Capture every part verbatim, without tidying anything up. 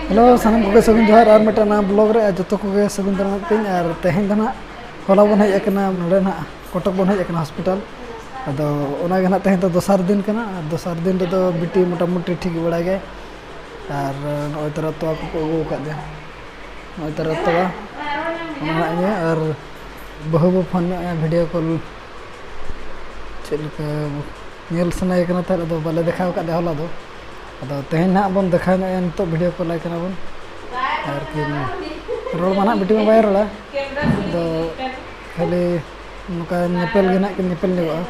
Hello, ᱥᱟᱱᱟᱢ ᱠᱚᱜᱮ ᱥᱟᱹᱜᱩᱱ ᱡᱚᱦᱟᱨ ᱟᱨ ᱢᱤᱫᱴᱟᱝ ᱱᱟᱣᱟ ᱵᱞᱚᱜ ᱨᱮ ᱟᱨ ᱡᱚᱛᱚ ᱠᱚᱜᱮ ᱥᱟᱹᱜᱩᱱ ᱫᱟᱨᱟᱢ ᱯᱮ᱾ ᱟᱨ ᱛᱮᱦᱮᱧ ᱫᱚ ᱱᱟᱦᱟᱜ ᱦᱚᱞᱟ ᱵᱚᱱ ᱦᱮᱡ ᱟᱠᱟᱱᱟ, ᱱᱚᱰᱮ ᱱᱟᱦᱟᱜ ᱠᱚᱴᱚᱠ ᱵᱚᱱ ᱦᱮᱡ ᱟᱠᱟᱱᱟ ᱦᱚᱥᱯᱤᱴᱟᱞ᱾ ᱟᱫᱚ ᱚᱱᱟᱜᱮ ᱱᱟᱦᱟᱜ ᱛᱮᱦᱮᱧ ᱫᱚ ᱫᱚᱥᱟᱨ ᱫᱤᱱ ᱠᱟᱱᱟ᱾ ᱟᱨ ᱫᱚᱥᱟᱨ ᱫᱤᱱ ᱨᱮᱫᱚ ᱵᱤᱴᱤ ᱢᱚᱴᱟᱢᱩᱴᱤ ᱴᱷᱤᱠ ᱵᱟᱲᱟ ᱜᱮ᱾ ᱟᱨ ᱱᱚᱜᱼᱚᱭ ᱛᱟᱨᱟ ᱛᱚᱣᱟ ᱠᱚᱠᱚ ᱟᱹᱜᱩ ᱟᱠᱟᱫ ᱞᱮᱭᱟ, ᱱᱚᱜᱼᱚᱭ ᱛᱟᱨᱟ ᱛᱚᱣᱟ, ᱚᱱᱟ ᱱᱟᱦᱟᱜ ᱤᱧᱟᱹᱜ᱾ ᱟᱨ ᱵᱟᱹᱦᱩ ᱵᱚ ᱯᱷᱳᱱ ᱧᱚᱜ ᱟᱭᱟ, ᱵᱷᱤᱰᱤᱭᱳ ᱠᱚᱞ ᱪᱮᱫ ᱞᱮᱠᱟ ᱧᱮᱞ ᱥᱟᱱᱟᱭᱮ ᱠᱟᱱᱟ ᱛᱟᱦᱮᱸᱫ, ᱟᱫᱚ ᱵᱟᱞᱮ ᱫᱮᱠᱷᱟᱣ ᱟᱠᱟᱫ ᱫᱮᱭᱟ ᱦᱚᱞᱟ ᱫᱚ᱾ ᱟᱫᱚ ᱛᱮᱦᱮᱧ ᱱᱟᱦᱟᱜ ᱵᱚᱱ ᱫᱮᱠᱷᱟᱣ ᱧᱚᱜ ᱟᱭᱟ, ᱱᱤᱛᱚᱜ ᱵᱷᱤᱰᱤᱭᱳ ᱠᱚᱞ ᱟᱭ ᱠᱟᱱᱟ ᱵᱚᱱ᱾ ᱟᱨᱠᱤ ᱨᱚᱲ ᱢᱟ ᱱᱟᱦᱟᱜ ᱵᱤᱴᱤ ᱢᱟ ᱵᱟᱭ ᱨᱚᱲᱟ, ᱟᱫᱚ ᱠᱷᱟᱹᱞᱤ ᱱᱚᱝᱠᱟ ᱧᱮᱯᱮᱞ ᱜᱮ ᱱᱟᱦᱟᱜ ᱠᱤᱱ ᱧᱮᱯᱮᱞ ᱧᱚᱜᱚᱜᱼᱟ᱾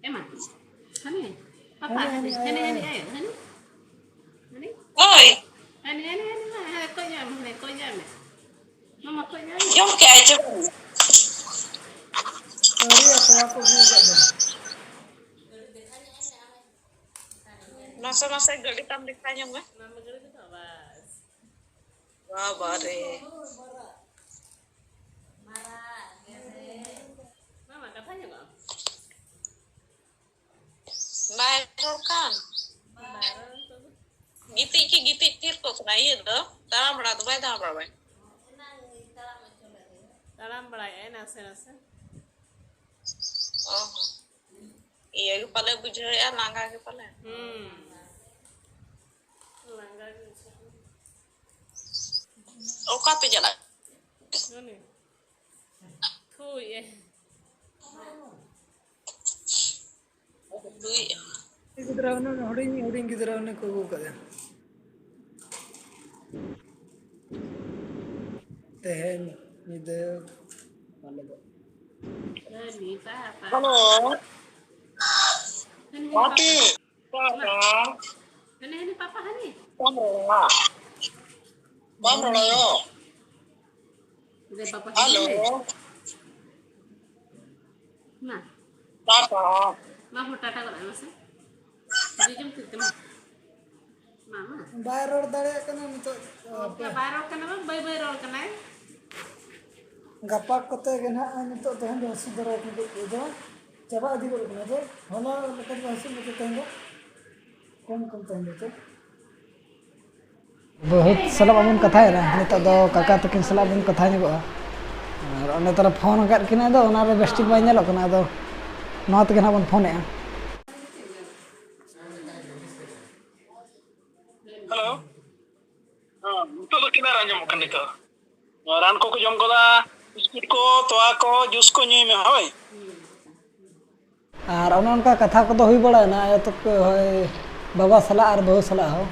ᱮᱢᱟ᱾ ᱦᱟᱹᱱᱤ? ᱯᱟᱯᱟ, ᱦᱟᱹᱱᱤ, ᱦᱟᱹᱱᱤ, ᱦᱟᱹᱱᱤ, ᱦᱟᱹᱱᱤ, ᱦᱟᱹᱱᱤ? ᱦᱟᱹᱱᱤ? ᱦᱳᱭ᱾ ᱦᱟᱹᱱᱤ, ᱦᱟᱹᱱᱤ, ᱦᱟᱹᱱᱤ, ᱦᱟᱹᱱᱤ, ᱠᱚᱭ ᱧᱟᱢ, ᱦᱟᱹᱱᱤ, ᱠᱚᱭ ᱧᱟᱢ ᱢᱮ᱾ ᱢᱟᱢᱟ, ᱠᱚᱭ ᱧᱟᱢ ᱢᱮ᱾ ᱡᱚᱢ ᱠᱮᱜᱼᱟᱭ, ᱡᱚᱢ᱾ ᱟᱹᱣᱨᱤ, ᱛᱚᱣᱟ ᱠᱚ ᱟᱹᱜᱩ ᱟᱠᱟᱫ ᱫᱚ᱾ ᱱᱟᱥᱮ, ᱱᱟᱥᱮ ᱜᱟᱹᱰᱤ ᱛᱟᱢ ᱫᱮᱠᱷᱟᱣ ᱧᱚᱜ ᱢᱮ᱾ ᱢᱟᱢᱟ ᱜᱟᱹᱰᱤ ᱫᱚ ᱵᱟᱥ᱾ ᱵᱟᱵᱟ ᱨᱮ᱾ ᱢᱟᱢᱟ, ᱠᱟᱛᱷᱟ ᱧᱚᱜᱚᱜ ᱟᱢ᱾ ᱵᱟᱭ ᱨᱚᱲ ᱠᱟᱱ᱾ ᱵᱟᱭ ᱨᱚᱲ ᱠᱟᱱ᱾ ᱜᱤᱛᱤᱡ ᱠᱤ ᱜᱤᱛᱤᱡ ᱛᱷᱤᱨ ᱠᱚᱜ ᱠᱟᱱᱟ, ᱤᱭᱟᱹ ᱫᱚ ᱫᱟᱬᱟ ᱵᱟᱲᱟ ᱫᱚ ᱵᱟᱭ ᱫᱟᱬᱟ ᱵᱟᱲᱟᱭ᱾ ᱛᱟᱲᱟᱢ ᱵᱟᱲᱟᱭᱮᱫᱼᱟᱭ ᱱᱟᱥᱮ ᱱᱟᱥᱮ᱾ ᱚ ᱦᱚᱸ᱾ ᱤᱭᱟᱹ ᱜᱮ ᱯᱟᱞᱮ ᱵᱩᱡᱷᱟᱹᱣᱮᱫᱼᱟ, ᱞᱟᱸᱜᱟ ᱜᱮ ᱯᱟᱞᱮ᱾ ᱦᱩᱸ᱾ ᱞᱟᱸᱜᱟ ᱜᱮ ᱵᱩᱡᱷᱟᱹᱜ ᱠᱟᱱᱟ᱾ ᱚᱠᱟ ᱯᱮ ᱪᱟᱞᱟᱜ? ᱩᱱᱤ᱾ ᱛᱷᱩᱭ ᱮ᱾ ᱛᱷᱩᱭ ᱮ᱾ ᱜᱤᱫᱽᱨᱟᱹ ᱩᱱᱤ ᱦᱩᱰᱤᱧ, ᱦᱩᱰᱤᱧ ᱜᱤᱫᱽᱨᱟᱹ ᱩᱱᱤ ᱠᱚ ᱟᱹᱜᱩ ᱠᱟᱫᱮᱭᱟ᱾ ᱛᱮᱦᱮᱧ ᱧᱤᱫᱟᱹ ᱯᱟᱞᱮ ᱫᱚ᱾ ᱦᱮᱞᱳ᱾ ᱦᱟᱹᱱᱤ ᱦᱟᱹᱱᱤ ᱯᱟᱯᱟ᱾ ᱯᱟᱯᱟ᱾ ᱦᱟᱹᱱᱤ ᱦᱟᱹᱱᱤ ᱯᱟᱯᱟ ᱦᱟᱹᱱᱤ᱾ ᱵᱟᱢ ᱨᱚᱲᱟ᱾ ᱵᱟᱢ ᱨᱚᱲᱟ ᱭᱳ᱾ ᱫᱮ ᱯᱟᱯᱟ ᱦᱮᱞᱳ᱾ ᱦᱤᱡᱩᱜ ᱢᱮ᱾ ᱢᱟ᱾ ᱴᱟᱴᱟ᱾ ᱢᱟ ᱦᱚ ᱴᱟᱴᱟ ᱜᱚᱫ ᱟᱭ ᱢᱮᱥᱮ᱾ ᱡᱚᱡᱚᱢ ᱛᱤ ᱛᱮ ᱢᱟ᱾ ᱢᱟ, ᱢᱟ᱾ ᱵᱟᱭ ᱨᱚᱲ ᱫᱟᱲᱮᱭᱟᱜ ᱠᱟᱱᱟ ᱱᱤᱛᱚᱜ, ᱚ, ᱦᱟᱯᱮ᱾ ᱵᱟᱭ ᱨᱚᱲ ᱠᱟᱱᱟ, ᱵᱟᱝ, ᱵᱟᱹᱭ ᱵᱟᱹᱭ ᱨᱚᱲ ᱠᱟᱱᱟᱭ᱾ ᱜᱟᱯᱟ ᱠᱚᱛᱮ ᱜᱮ ᱱᱟᱦᱟᱜ ᱱᱤᱛᱚᱜ ᱛᱮᱦᱮᱧ ᱫᱚ ᱦᱟᱹᱥᱩ ᱫᱷᱟᱨᱟ ᱠᱚ ᱫᱚ ᱪᱟᱵᱟ ᱤᱫᱤ ᱜᱚᱫ ᱠᱟᱱᱟ ᱡᱮ ᱦᱚᱞᱟ ᱞᱮᱠᱟ ᱫᱚ ᱦᱟᱹᱥᱩ ᱞᱮᱠᱟ ᱛᱮᱦᱮᱧ ᱫᱚ᱾ ᱵᱚᱦᱩᱛ ᱥᱟᱞᱟᱜ ᱵᱟᱵᱚᱱ ᱠᱟᱛᱷᱟᱭᱮᱱᱟ, ᱱᱤᱛᱚᱜ ᱫᱚ ᱠᱟᱠᱟ ᱛᱟᱹᱠᱤᱱ ᱥᱟᱞᱟᱜ ᱵᱚᱱ ᱠᱟᱛᱷᱟ ᱧᱚᱜᱚᱜᱼᱟ᱾ ᱟᱨ ᱚᱱᱮ ᱛᱚᱨᱟ ᱯᱷᱳᱱ ᱟᱠᱟᱫ ᱠᱤᱱᱟ, ᱟᱫᱚ ᱚᱱᱟᱨᱮ ᱵᱮᱥ ᱴᱷᱤᱠ ᱵᱟᱭ ᱧᱮᱞᱚᱜ ᱠᱟᱱᱟ, ᱟᱫᱚ ᱱᱚᱣᱟ ᱛᱮᱜᱮ ᱱᱟᱦᱟᱜ ᱵᱚᱱ ᱯᱷᱳᱱᱮᱫᱼᱟ᱾ ᱦᱮᱞᱳ᱾ ᱦᱮᱸ, ᱱᱤᱛᱚᱜ ᱫᱚ clear ᱟᱸᱡᱚᱢᱚᱜ ᱠᱟᱱᱟ ᱱᱤᱛᱚᱜ᱾ ᱨᱟᱱ ᱠᱚᱠᱚ ᱡᱚᱢ ᱠᱟᱫᱟ, ᱵᱤᱥᱠᱩᱴ ᱠᱚ, ᱛᱚᱣᱟ ᱠᱚ, ᱡᱩᱥ ᱠᱚ ᱧᱩᱭ ᱢᱮ, ᱦᱳᱭ᱾ ᱟᱨ ᱚᱱᱮ ᱚᱱᱠᱟ ᱠᱟᱛᱷᱟ ᱠᱚᱫᱚ ᱦᱩᱭ ᱵᱟᱲᱟᱭᱮᱱᱟ, ᱟᱭᱳ ᱛᱟᱠᱚ, ᱦᱳᱭ, ᱵᱟᱵᱟ ᱥᱟᱞᱟᱜ ᱟᱨ ᱵᱟᱹᱦᱩ ᱥᱟᱞᱟᱜ ᱦᱚᱸ,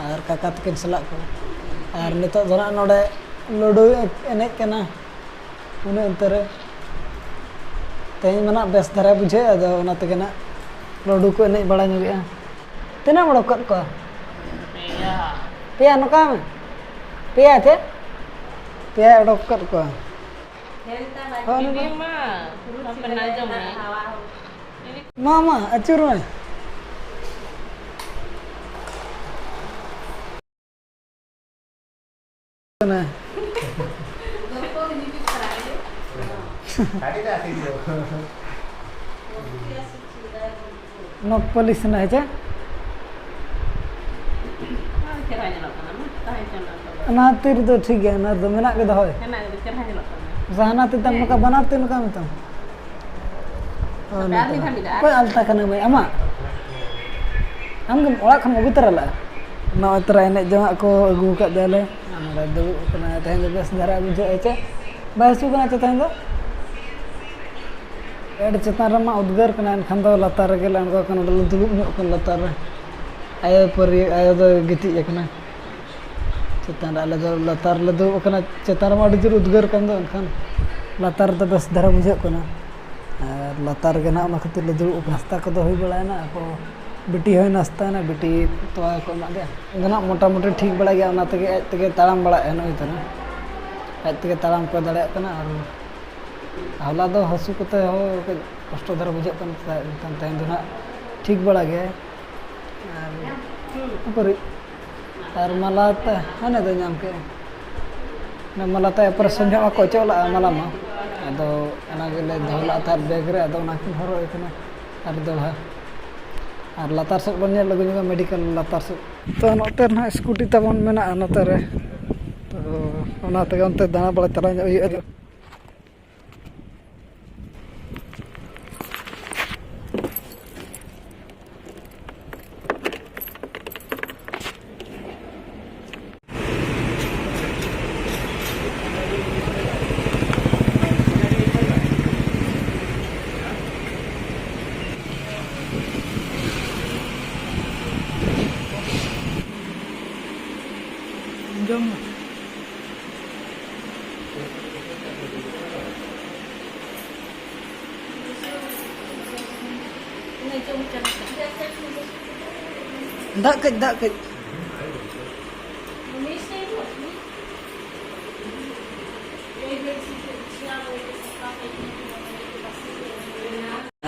ᱟᱨ ᱠᱟᱠᱟ ᱛᱟᱹᱠᱤᱱ ᱥᱟᱞᱟᱜ ᱠᱚ᱾ ᱟᱨ ᱱᱤᱛᱚᱜ ᱫᱚ ᱱᱟᱜ ᱱᱚᱰᱮ ᱞᱩᱰᱩ ᱮᱱᱮᱡ ᱠᱟᱱᱟ, ᱩᱱᱟᱹᱜ ᱚᱱᱛᱮ ᱨᱮ ᱛᱮᱦᱮᱧ ᱢᱟ ᱱᱟᱜ ᱵᱮᱥ ᱫᱷᱟᱨᱟ ᱵᱩᱡᱷᱟᱹᱜᱼᱟ, ᱟᱫᱚ ᱚᱱᱟ ᱛᱮᱜᱮ ᱱᱟᱜ ᱞᱩᱰᱩ ᱠᱚ ᱮᱱᱮᱡ ᱵᱟᱲᱟ ᱧᱚᱜᱮᱜᱼᱟ᱾ ᱛᱤᱱᱟᱹᱜ ᱮᱢ ᱚᱰᱚᱠ ᱠᱟᱫ ᱠᱚᱣᱟ? ᱯᱮᱭᱟ᱾ ᱯᱮᱭᱟ, ᱱᱚᱝᱠᱟ ᱢᱮ᱾ ᱯᱮᱭᱟ ᱪᱮ? ᱯᱮᱭᱟᱭ ᱚᱰᱚᱠ ᱠᱟᱫ ᱠᱚᱣᱟ᱾ ᱦᱳᱭ, ᱚᱱᱟ ᱫᱚ᱾ ᱢᱟ, ᱟᱯᱮ ᱱᱟ ᱡᱚᱢ ᱢᱮ᱾ ᱢᱟ, ᱢᱟ, ᱟᱹᱪᱩᱨ ᱢᱮ᱾ ᱠᱟᱱᱟ᱾ ᱱᱚᱠ ᱯᱟᱹᱞᱤᱥ ᱦᱮᱱᱟᱜᱼᱟ ᱪᱮ? ᱚᱱᱟ ᱛᱤ ᱨᱮᱫᱚ ᱴᱷᱤᱠ ᱜᱮᱭᱟ, ᱚᱱᱟ ᱨᱮᱫᱚ ᱢᱮᱱᱟᱜ ᱜᱮ ᱫᱚᱦᱚᱭ᱾ ᱦᱮᱱᱟᱜ ᱜᱮ ᱪᱮᱦᱨᱟ ᱧᱮᱞᱚᱜ ᱠᱟᱱᱟ᱾ ᱦᱟᱱᱟ ᱛᱤ ᱛᱟᱢ ᱱᱚᱝᱠᱟ ᱵᱟᱱᱟᱨ ᱛᱤ ᱱᱚᱝᱠᱟ ᱢᱮᱛᱟᱢ᱾ ᱚ, ᱟᱯᱮ ᱟᱨ ᱱᱤᱛᱚᱜ ᱢᱤᱫ ᱫᱷᱟᱣ, ᱢᱤᱫ ᱫᱷᱟᱣ᱾ ᱚᱠᱚᱭ ᱟᱞᱛᱟ ᱠᱟᱱᱟ ᱢᱟᱹᱭ? ᱟᱢᱟᱜ? ᱟᱢ ᱜᱮᱢ ᱚᱲᱟᱜ ᱠᱷᱚᱱ ᱟᱹᱜᱩ ᱛᱚᱨᱟ ᱞᱮᱫᱼᱟ? ᱱᱚᱜᱼᱚᱭ ᱛᱚᱨᱟ ᱮᱱᱮᱡ ᱡᱚᱝᱟᱜ ᱠᱚ ᱟᱹᱜᱩ ᱟᱠᱟᱫ ᱫᱮᱭᱟᱞᱮ᱾ ᱱᱚᱰᱮ ᱫᱩᱲᱩᱵ ᱟᱠᱟᱱᱟ᱾ ᱛᱮᱦᱮᱧ ᱫᱚ ᱵᱮᱥ ᱫᱷᱟᱨᱟ ᱵᱩᱡᱷᱟᱹᱜᱼᱟ ᱪᱮ? ᱵᱟᱭ ᱦᱟᱹᱥᱩ ᱠᱟᱱᱟ ᱪᱮ ᱛᱮᱦᱮᱧ ᱫᱚ? ᱯᱮᱰ ᱪᱮᱛᱟᱱ ᱨᱮᱢᱟ ᱩᱫᱽᱜᱟᱹᱨ ᱠᱟᱱᱟ, ᱮᱱᱠᱷᱟᱱ ᱫᱚ ᱞᱟᱛᱟᱨ ᱨᱮᱜᱮ ᱞᱮ ᱟᱬᱜᱚ ᱠᱟᱱᱟ, ᱞᱮ ᱫᱩᱲᱩᱵ ᱧᱚᱜ ᱠᱟᱱᱟ ᱞᱟᱛᱟᱨ ᱨᱮ᱾ ᱟᱭᱳ ᱯᱟᱹᱨᱤ-, ᱟᱭᱳ ᱫᱚᱭ ᱜᱤᱛᱤᱡ ᱟᱠᱟᱱᱟ ᱪᱮᱛᱟᱱ ᱨᱮ, ᱟᱞᱮ ᱫᱚ ᱞᱟᱛᱟᱨ ᱨᱮᱞᱮ ᱫᱩᱲᱩᱵ ᱟᱠᱟᱱᱟ᱾ ᱪᱮᱛᱟᱱ ᱨᱮᱢᱟ ᱟᱹᱰᱤ ᱡᱳᱨ ᱩᱫᱽᱜᱟᱹᱨ ᱠᱟᱱ ᱫᱚ, ᱮᱱᱠᱷᱟᱱ ᱞᱟᱛᱟᱨ ᱨᱮᱫᱚ ᱵᱮᱥ ᱫᱷᱟᱨᱟ ᱵᱩᱡᱷᱟᱹᱜ ᱠᱟᱱᱟ᱾ ᱟᱨ ᱞᱟᱛᱟᱨ ᱨᱮᱜᱮ ᱱᱟᱦᱟᱜ ᱚᱱᱟ ᱠᱷᱟᱹᱛᱤᱨ ᱞᱮ ᱫᱩᱲᱩᱵ ᱟᱠᱟᱱᱟ᱾ ᱱᱟᱥᱛᱟ ᱠᱚᱫᱚ ᱦᱩᱭ ᱵᱟᱲᱟᱭᱮᱱᱟ, ᱟᱠᱚ ᱵᱤᱴᱤ ᱦᱚᱸᱭ ᱱᱟᱥᱛᱟᱭᱮᱱᱟ, ᱵᱤᱴᱤ ᱛᱚᱣᱟ ᱠᱚ ᱮᱢᱟᱫ ᱫᱮᱭᱟ᱾ ᱤᱧ ᱫᱚ ᱱᱟᱦᱟᱜ ᱢᱚᱴᱟᱢᱩᱴᱤ ᱴᱷᱤᱠ ᱵᱟᱲᱟ ᱜᱮᱭᱟ, ᱚᱱᱟ ᱛᱮᱜᱮ ᱟᱡ ᱛᱮᱜᱮ ᱛᱟᱲᱟᱢ ᱵᱟᱲᱟᱭᱮᱫᱼᱟ ᱱᱚᱜᱼᱚᱭ ᱛᱚᱨᱟ᱾ ᱟᱡ ᱛᱮᱜᱮ ᱛᱟᱲᱟᱢ ᱠᱚ ᱫᱟᱲᱮᱭᱟᱜ ᱠᱟᱱᱟ᱾ ᱟᱨ ᱦᱚᱞᱟ ᱫᱚ ᱦᱟᱹᱥᱩ ᱠᱚᱛᱮ ᱦᱚᱸ ᱠᱟᱹᱡ ᱠᱚᱥᱴᱚ ᱫᱷᱟᱨᱟ ᱵᱩᱡᱷᱟᱹᱜ ᱠᱟᱱ ᱛᱟᱦᱮᱸᱫ, ᱢᱮᱱᱠᱷᱟᱱ ᱛᱮᱦᱮᱧ ᱫᱚ ᱱᱟᱦᱟᱜ ᱴᱷᱤᱠ ᱵᱟᱲᱟ ᱜᱮ᱾ ᱟᱨ ᱩᱯᱟᱹᱨᱤᱡ ᱟᱨ ᱢᱟᱞᱟ ᱛᱮ ᱦᱟᱱᱮ ᱫᱚ ᱧᱟᱢ ᱠᱮᱫᱼᱟ᱾ ᱚᱱᱟ ᱢᱟᱞᱟ ᱛᱮ ᱚᱯᱟᱨᱮᱥᱚᱱ ᱡᱚᱦᱚᱜ ᱢᱟᱠᱚ ᱚᱪᱚᱜ ᱞᱟᱜᱼᱟ ᱢᱟᱞᱟ ᱢᱟ, ᱟᱫᱚ ᱚᱱᱟ ᱜᱮᱞᱮ ᱫᱚᱦᱚ ᱞᱟᱜᱼᱟ ᱛᱟᱦᱮᱸᱫ ᱵᱮᱜᱽ ᱨᱮ, ᱟᱫᱚ ᱚᱱᱟ ᱠᱤᱱ ᱦᱚᱨᱚᱜ ᱟᱹᱧ ᱠᱟᱱᱟ ᱟᱨ ᱫᱚᱦᱲᱟ᱾ ᱟᱨ ᱞᱟᱛᱟᱨ ᱥᱮᱫ ᱵᱚᱱ ᱧᱮᱞ ᱟᱹᱜᱩ ᱧᱚᱜᱟ ᱢᱮᱰᱤᱠᱮᱞ ᱞᱟᱛᱟᱨ ᱥᱮᱫ᱾ ᱛᱚ, ᱱᱚᱛᱮ ᱨᱮ ᱱᱟᱦᱟᱜ ᱥᱠᱩᱴᱤ ᱛᱟᱵᱚᱱ ᱢᱮᱱᱟᱜᱼᱟ ᱱᱚᱛᱮ ᱨᱮ᱾ ᱛᱚ, ᱚᱱᱟ ᱛᱮᱜᱮ ᱚᱱᱛᱮ ᱫᱟᱬᱟ ᱵᱟᱲᱟ ᱪᱟᱞᱟᱣ ᱧᱚᱜ ᱦᱩᱭᱩᱜᱼᱟ᱾ ᱡᱚᱢ ᱢᱮ᱾ ᱫᱟᱜ ᱠᱟᱹᱡ, ᱫᱟᱜ ᱠᱟᱹᱡ᱾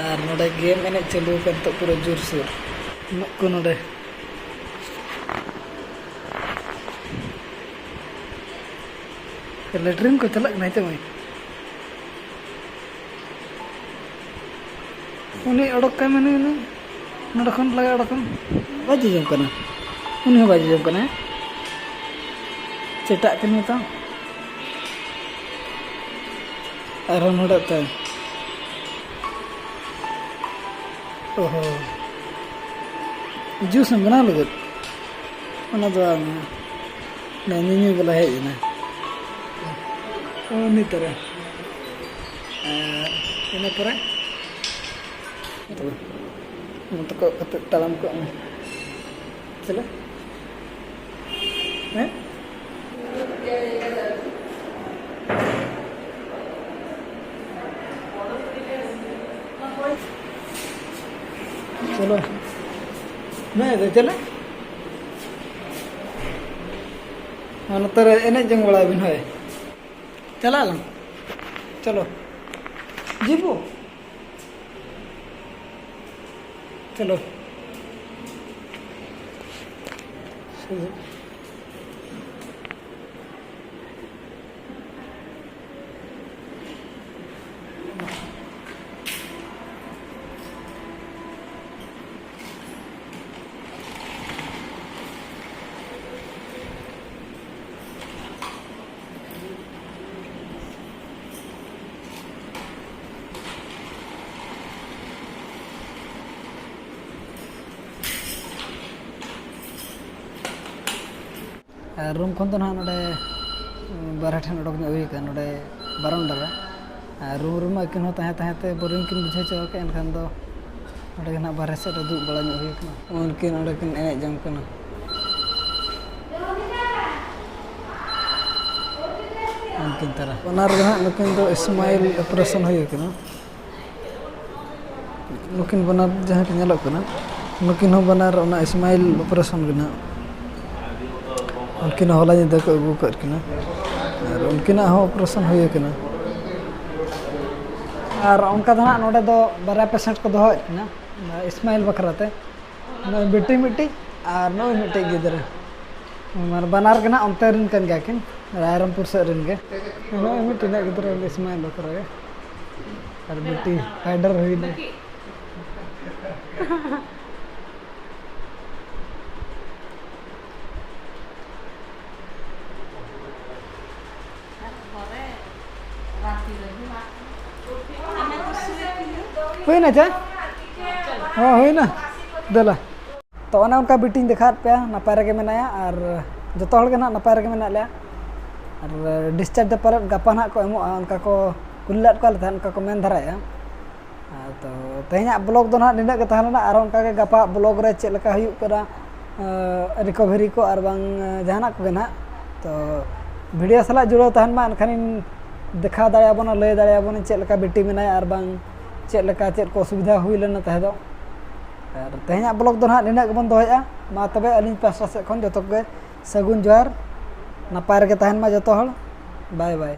ᱟᱨ ᱱᱚᱰᱮ ᱜᱮᱢ ᱮᱱᱮᱡ ᱪᱟᱹᱞᱩ ᱟᱠᱟᱱ ᱱᱤᱛᱚᱜ ᱯᱩᱨᱟᱹ ᱡᱳᱨᱥᱳᱨ᱾ ᱮᱢᱚᱜ ᱠᱚ ᱱᱚᱰᱮ᱾ ᱞᱮᱴᱨᱤᱱ ᱠᱚ ᱪᱟᱞᱟᱜ ᱠᱟᱱᱟ ᱦᱤᱛᱚᱜ ᱢᱟᱹᱭ᱾ ᱩᱱᱤ ᱚᱰᱚᱠ ᱠᱟᱭ ᱢᱮ, ᱩᱱᱤ, ᱩᱱᱤ᱾ ᱱᱚᱰᱮ ᱠᱷᱚᱱ ᱞᱟᱜᱟ ᱚᱰᱚᱠ ᱠᱟᱢ᱾ ᱵᱟᱭ ᱡᱚᱡᱚᱢ ᱠᱟᱱᱟ᱾ ᱩᱱᱤ ᱦᱚᱸ ᱵᱟᱭ ᱡᱚᱡᱚᱢ ᱠᱟᱱᱟ᱾ ᱪᱮᱴᱟᱜ ᱠᱟᱱᱟ ᱛᱚ᱾ ᱟᱨᱦᱚᱸ ᱱᱚᱰᱮ ᱛᱮ᱾ ᱚᱦᱚ᱾ ᱡᱩᱥ ᱮᱢ ᱵᱮᱱᱟᱣ ᱞᱟᱹᱜᱤᱫ? ᱚᱱᱟ ᱫᱚ ᱵᱟᱝ᱾ ᱱᱚᱜᱼᱚᱭ ᱧᱩᱧᱩ ᱵᱟᱞᱟ ᱦᱮᱡ ᱮᱱᱟ᱾ ᱩᱱᱤ ᱛᱚᱨᱟ᱾ ᱟᱨ ᱤᱱᱟᱹ ᱯᱚᱨᱮ ᱛᱚᱵᱮ ᱢᱚᱛᱚ ᱠᱚᱜ ᱠᱟᱛᱮ ᱛᱟᱲᱟᱢ ᱠᱚᱜ ᱢᱮ᱾ ᱪᱚᱞᱚ᱾ ᱦᱮᱸ? ᱪᱚᱞᱚ᱾ ᱱᱚᱜᱼᱚᱭ ᱫᱚ ᱪᱚᱞᱚ᱾ ᱟᱨ ᱱᱚᱛᱮ ᱨᱮ ᱮᱱᱮᱡ ᱡᱚᱝ ᱵᱟᱲᱟᱭ ᱵᱤᱱ, ᱦᱳᱭ᱾ ᱪᱟᱞᱟᱜ ᱟᱞᱟᱝ᱾ ᱪᱚᱞᱚ᱾ ᱡᱤᱵᱩ᱾ ᱪᱚᱞᱚ᱾ ᱨᱩᱢ ᱠᱷᱚᱱ ᱫᱚ ᱱᱟᱦᱟᱜ ᱱᱚᱰᱮ ᱵᱟᱨᱦᱮ ᱴᱷᱮᱱ ᱚᱰᱚᱠ ᱧᱚᱜ ᱦᱩᱭ ᱟᱠᱟᱱᱟ, ᱱᱚᱰᱮ ᱵᱟᱨᱚᱱᱰᱟ ᱨᱮ᱾ ᱟᱨ ᱨᱩᱢ ᱨᱮᱢᱟ ᱟᱹᱠᱤᱱ ᱦᱚᱸ ᱛᱟᱦᱮᱸ ᱛᱟᱦᱮᱸ ᱛᱮ ᱵᱳᱨᱤᱝ ᱠᱤᱱ ᱵᱩᱡᱷᱟᱹᱣ ᱦᱚᱪᱚ ᱟᱠᱟᱫ, ᱮᱱᱠᱷᱟᱱ ᱫᱚ ᱱᱚᱰᱮ ᱜᱮ ᱱᱟᱦᱟᱜ ᱵᱟᱨᱦᱮ ᱥᱮᱫ ᱨᱮ ᱫᱩᱲᱩᱵ ᱵᱟᱲᱟ ᱧᱚᱜ ᱦᱩᱭ ᱟᱠᱟᱱᱟ᱾ ᱩᱱᱠᱤᱱ ᱚᱸᱰᱮ ᱠᱤᱱ ᱮᱱᱮᱡ ᱡᱚᱝ ᱠᱟᱱᱟ᱾ ᱩᱱᱠᱤᱱ ᱛᱟᱨᱟ ᱚᱱᱟ ᱨᱮᱜᱮ ᱱᱟᱦᱟᱜ ᱱᱩᱠᱤᱱ ᱫᱚ ᱥᱢᱟᱭᱤᱞ ᱚᱯᱟᱨᱮᱥᱚᱱ ᱦᱩᱭ ᱟᱠᱟᱱᱟ᱾ ᱱᱩᱠᱤᱱ ᱵᱟᱱᱟᱨ ᱡᱟᱦᱟᱸ ᱠᱤᱱ ᱧᱮᱞᱚᱜ ᱠᱟᱱᱟ, ᱱᱩᱠᱤᱱ ᱦᱚᱸ ᱵᱟᱱᱟᱨ ᱚᱱᱟ ᱥᱢᱟᱭᱤᱞ ᱚᱯᱟᱨᱮᱥᱚᱱ ᱜᱮ ᱱᱟᱦᱟᱜ᱾ ᱩᱱᱠᱤᱱ ᱦᱚᱸ ᱦᱚᱞᱟ ᱧᱤᱫᱟᱹ ᱠᱚ ᱟᱹᱜᱩ ᱟᱠᱟᱫ ᱠᱤᱱᱟ ᱟᱨ ᱩᱱᱠᱤᱱᱟᱜ ᱦᱚᱸ ᱚᱯᱟᱨᱮᱥᱚᱱ ᱦᱩᱭ ᱟᱠᱟᱱᱟ᱾ ᱟᱨ ᱚᱱᱠᱟ ᱫᱚ ᱱᱟᱦᱟᱜ ᱱᱚᱰᱮ ᱫᱚ ᱵᱟᱨᱭᱟ ᱯᱮᱥᱮᱱᱴ ᱠᱚ ᱫᱚᱦᱚᱭᱮᱫ ᱠᱤᱱᱟ ᱥᱢᱟᱭᱤᱞ ᱵᱟᱠᱷᱨᱟ ᱛᱮ᱾ ᱱᱚᱜᱼᱚᱭ ᱵᱤᱴᱤ ᱢᱤᱫᱴᱤᱡ ᱟᱨ ᱱᱚᱜᱼᱚᱭ ᱢᱤᱫᱴᱤᱡ ᱜᱤᱫᱽᱨᱟᱹ, ᱢᱟᱱᱮ ᱵᱟᱱᱟᱨ ᱜᱮ ᱱᱟᱦᱟᱜ ᱚᱱᱛᱮ ᱨᱮᱱ ᱠᱟᱱ ᱜᱮᱭᱟ ᱠᱤᱱ, ᱨᱟᱭᱨᱚᱝᱯᱩᱨ ᱥᱮᱫ ᱨᱮᱱ ᱜᱮ᱾ ᱱᱚᱜᱼᱚᱭ ᱢᱤᱫᱴᱤᱡ ᱱᱟᱦᱟᱜ ᱜᱤᱫᱽᱨᱟᱹ ᱥᱢᱟᱭᱤᱞ ᱵᱟᱠᱷᱨᱟ ᱜᱮ᱾ ᱟᱨ ᱵᱤᱴᱤ ᱯᱷᱟᱭᱰᱟᱨ ᱦᱩᱭᱱᱟ᱾ ᱦᱩᱭᱱᱟ ᱪᱟ? ᱦᱚᱸ, ᱦᱩᱭᱱᱟ᱾ ᱫᱮᱞᱟ᱾ ᱛᱚ, ᱚᱱᱮ ᱚᱱᱠᱟ ᱵᱤᱴᱤᱧ ᱫᱮᱠᱷᱟᱣᱟᱫ ᱯᱮᱭᱟ, ᱱᱟᱯᱟᱭ ᱨᱮᱜᱮ ᱢᱮᱱᱟᱭᱟ ᱟᱨ ᱡᱚᱛᱚ ᱦᱚᱲ ᱜᱮ ᱱᱟᱦᱟᱜ ᱱᱟᱯᱟᱭ ᱨᱮᱜᱮ ᱢᱮᱱᱟᱜ ᱞᱮᱭᱟ᱾ ᱟᱨ ᱰᱤᱥᱪᱟᱨᱡᱽ ᱫᱚ ᱯᱟᱞᱮᱫ ᱜᱟᱯᱟ ᱱᱟᱦᱟᱜ ᱠᱚ ᱮᱢᱚᱜᱼᱟ, ᱚᱱᱠᱟ ᱠᱚ ᱠᱩᱞᱤ ᱞᱮᱫ ᱠᱚᱣᱟ ᱞᱮ ᱛᱟᱦᱮᱸᱫ, ᱚᱱᱠᱟ ᱠᱚ ᱢᱮᱱ ᱫᱷᱟᱨᱟᱭᱮᱫᱼᱟ᱾ ᱟᱨ ᱛᱚ, ᱛᱮᱦᱮᱧᱟᱜ ᱵᱞᱚᱜ ᱫᱚ ᱱᱟᱦᱟᱜ ᱱᱤᱱᱟᱹᱜ ᱜᱮ ᱛᱟᱦᱮᱸ ᱞᱮᱱᱟ᱾ ᱟᱨᱦᱚᱸ ᱚᱱᱠᱟ ᱜᱮ ᱜᱟᱯᱟ ᱵᱞᱚᱜ ᱨᱮ ᱪᱮᱫ ᱞᱮᱠᱟ ᱦᱩᱭᱩᱜ ᱠᱟᱱᱟ, ᱨᱤᱠᱚᱵᱷᱟᱨᱤ ᱠᱚ ᱟᱨ ᱵᱟᱝ ᱡᱟᱦᱟᱱᱟᱜ ᱠᱚᱜᱮ ᱱᱟᱦᱟᱜ, ᱛᱚ, ᱵᱷᱤᱰᱤᱭᱳ ᱥᱟᱞᱟᱜ ᱡᱩᱲᱟᱹᱣ ᱛᱟᱦᱮᱱ ᱢᱟ, ᱮᱱᱠᱷᱟᱱᱤᱧ ᱫᱮᱠᱷᱟᱣ ᱫᱟᱲᱮᱭᱟᱵᱚᱱᱟ, ᱞᱟᱹᱭ ᱫᱟᱲᱮᱭᱟᱵᱚᱱᱟᱹᱧ ᱪᱮᱫ ᱞᱮᱠᱟ ᱵᱤᱴᱤ ᱢᱮᱱᱟᱭᱟ ᱟᱨ ᱵᱟᱝ ᱪᱮᱫ ᱞᱮᱠᱟ ᱪᱮᱫ ᱠᱚ ᱚᱥᱩᱵᱤᱫᱷᱟ ᱦᱩᱭ ᱞᱮᱱᱟ ᱛᱟᱦᱮᱸ ᱫᱚ᱾ ᱟᱨ ᱛᱮᱦᱮᱧᱟᱜ ᱵᱞᱚᱜ ᱫᱚ ᱱᱟᱦᱟᱜ ᱱᱤᱱᱟᱹᱜ ᱜᱮᱵᱚᱱ ᱫᱚᱦᱚᱭᱮᱫᱼᱟ᱾ ᱢᱟ ᱛᱚᱵᱮ, ᱟᱹᱞᱤᱧ ᱯᱟᱥᱴᱟ ᱥᱮᱫ ᱠᱷᱚᱱ ᱡᱚᱛᱚ ᱠᱚᱜᱮ ᱥᱟᱹᱜᱩᱱ ᱡᱚᱦᱟᱨ, ᱱᱟᱯᱟᱭ ᱨᱮᱜᱮ ᱛᱟᱦᱮᱱ ᱢᱟ ᱡᱚᱛᱚ ᱦᱚᱲ᱾ ᱵᱟᱭ ᱵᱟᱭ᱾